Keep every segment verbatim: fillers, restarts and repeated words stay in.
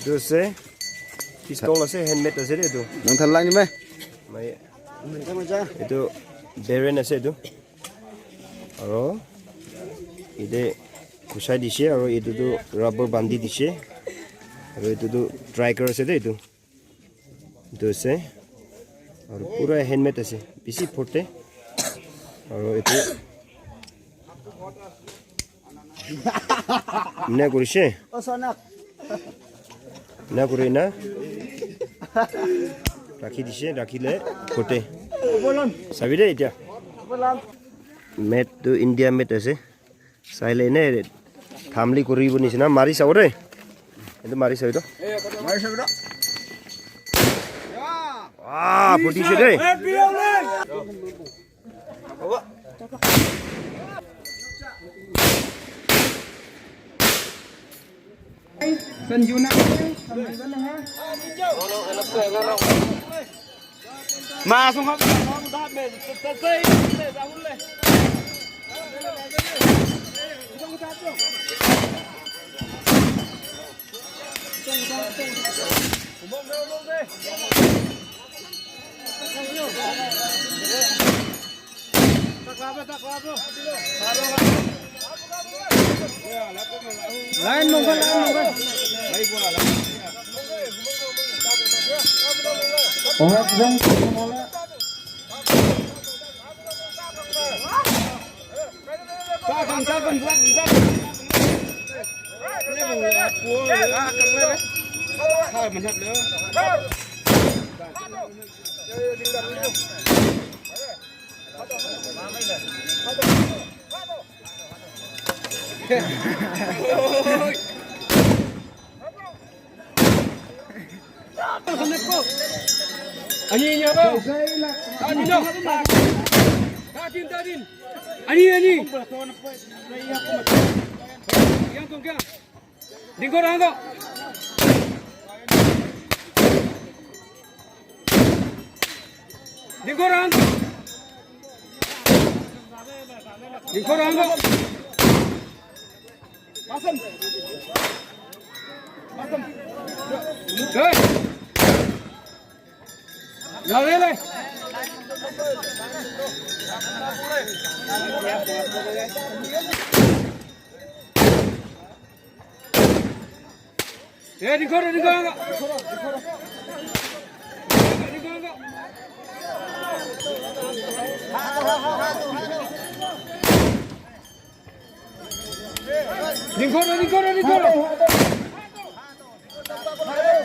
Etu ase pistol ase, handmade ase de etu. Nang thalang ni me? Mai etu beren ase etu. Aro ite kusai dise aro etu tu rubber bandi dise. Aro etu tu triker ase de etu. Etu ase. Aro pura handmade ase. Bisi phote. Aro etu ena kurise. Ena kuri na rakhi dise, rakhile phote. Sabi de etia. Made tu India made ase. Saile ene thamli kuribo nisina mari sabo de. Etu mari sabi to. Mari sabi to. Ah, phutishe de. Sanjuna. Masuk. Line nunggu, line nunggu. Oh, Ani, ani, apa? Tadin, tadin. Tadin, tadin. Ani, ani. Yang tu, yang. Dingko rangko. Dingko rangko. Dingko rangko. Pasang. Pasang. Hey. Lawele. Eh, dikho, dikho, dikho. Dikho, dikho, dikho.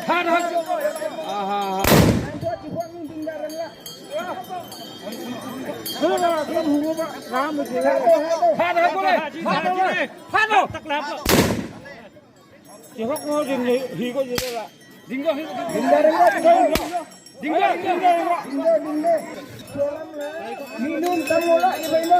Hat, hat. Aha, aha. Hat, hat, bole. Hat, hat, bole. Hat, hat. Jehok mo jing hi ko jing la. Dingko, dingko, dingko. Dingko, dingko, dingko. Minum tamola ibaina.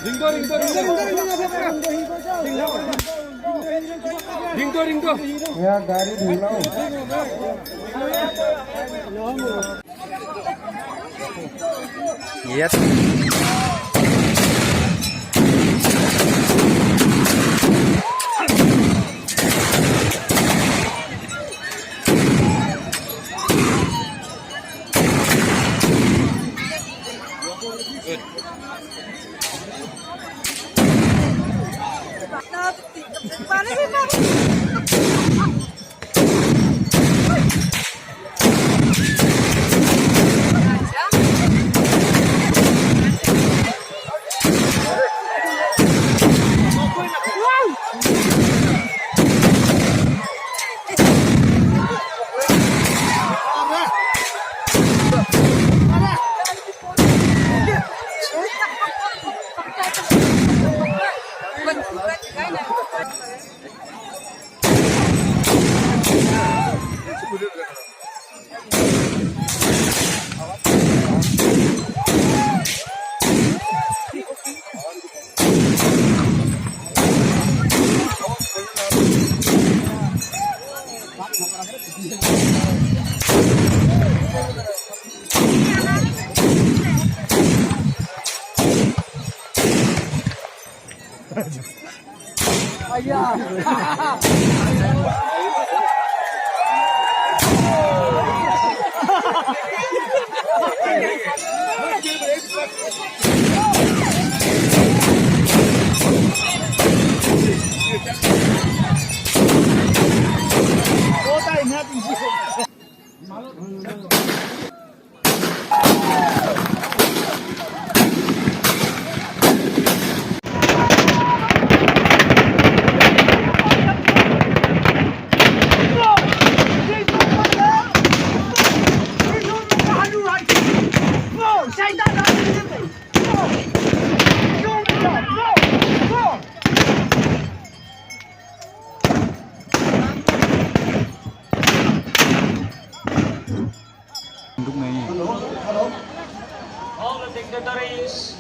Ringko, ringko, ringko. Ringko, ringko. Ya, gari dhulao. Yes. All the dignitaries,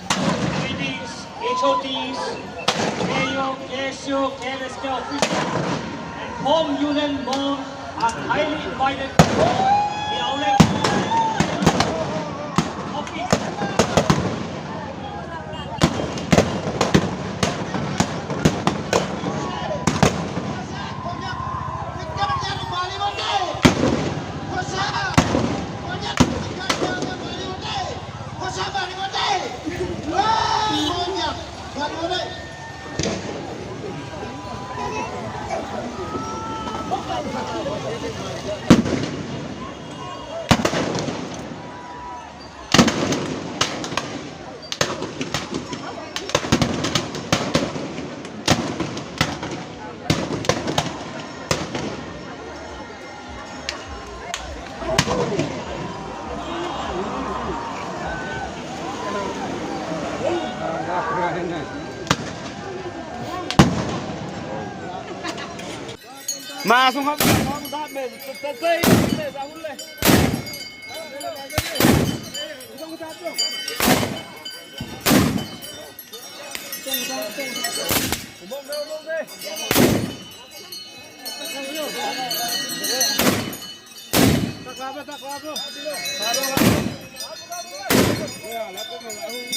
P Ds, H O Ds, K U, K S U, K M S K officials, and Home Union Mon are highly invited to the outlet office.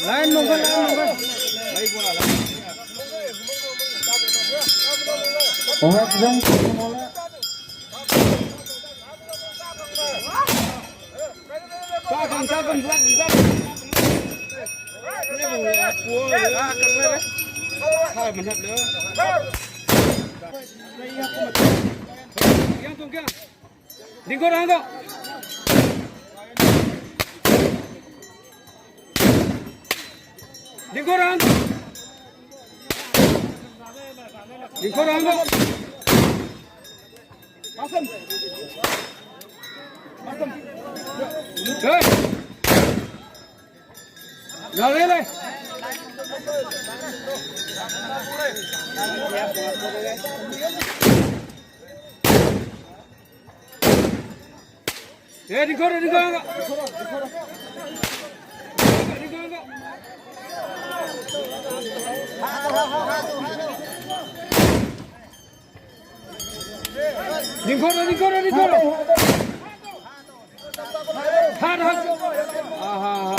Line mongkol, line mongkol. Dingko rango. Dingko rango. Dingko rango. Pasam. Pasam. Hey. Lale le. Eh, dikho, dikho, dikho. Dikho, dikho, dikho. Hat, hat. Aha, aha.